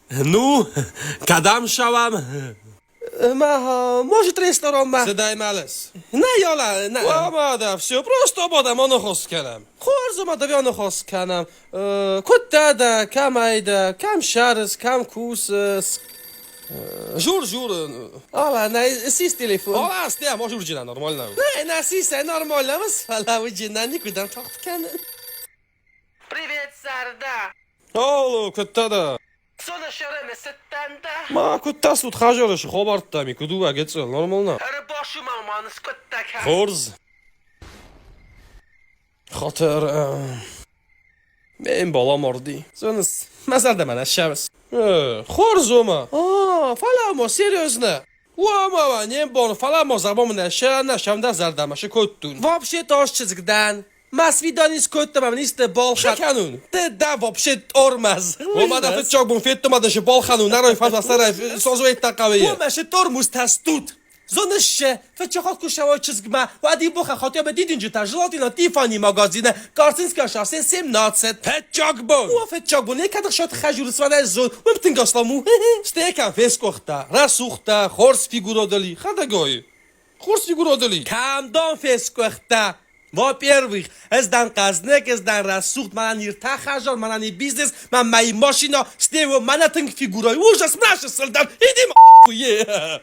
Ну, кӕдӕм ссӕуӕм? Может, ресторанмӕ? Цы мӕлыс? Нӕ, Йола, нӕ. Уӕ, все, просто абадӕм, аныхас кӕнӕм. Хорз, ӕмӕ дӕ аныхас кӕнӕм. Куыд дӕ дӕ, кӕмӕй дӕ, кӕм ссарыс, кӕм кусыс? Жур, жур. Ала, нӕ, сис телефон. Ала, сте, может, уджина, нормально. Нӕ, нӕ, сис, нормально, фӕлӕ уджина никуыдӕм тагъд кӕнын. Привет, Сарда! Алло, куыдтӕ дӕ? Сонашараме сыттанда. Ма куыдтӕ суд хазары хобардта ми куыд у ӕгӕцъыл, нормально? Ӕрбашумалман скуыдтӕ кӕ. Хорз. Хатыр, ме мбал амарди. Зоныс, мӕ зӕрдӕмӕ нӕ ссӕуыс. Хорз ома. А, фӕлӕ ма, серьезно? Уӕ, не мбал, фӕлӕ ма зӕгъ нӕ сӕ нӕ сӕм дӕ зӕрдӕмӕ шы кодтун. Вообще-то ӕз чызг дӕн. Ма свидание скодтам, ӕмӕ исты балхӕд. Кӕнун. Ты да вообще тормоз. Ома дӕ фыццаг бон федтон, ма дӕ шы балхӕнун, нарой фӕза сӕрӕй созуэйттӕ хъӕуы. Уымӕ шы тормозтӕ стут. Зоныс шы, фыццаг хатт куы ссӕуа чызгмӕ, уӕд иу бохӕ хатӕмӕ дидинджытӕ Желательно Тифани магазины, Карцинская шоссе 17. Фыццаг бон! О, фыццаг бон, кӕд хсат хӕжуры свадӕ зон, уым тынг аслам у. Стекӕн фескъуыхтӕ, рӕсугъдтӕ, хорз фигуродыли, хӕдӕгой. Хорз фигуродыли. Кӕмдон фескъуыхтӕ? Во-первых, ӕз дӕн хъӕзныг, ӕз дӕн рӕсугъд, мӕнӕн иртӕ хӕзар, мӕнӕн и бизнес, мӕн мӕ машина, стево, мӕнӕ тынг фигурой. Ужас, мраши сылдӕр, иди ма хуе.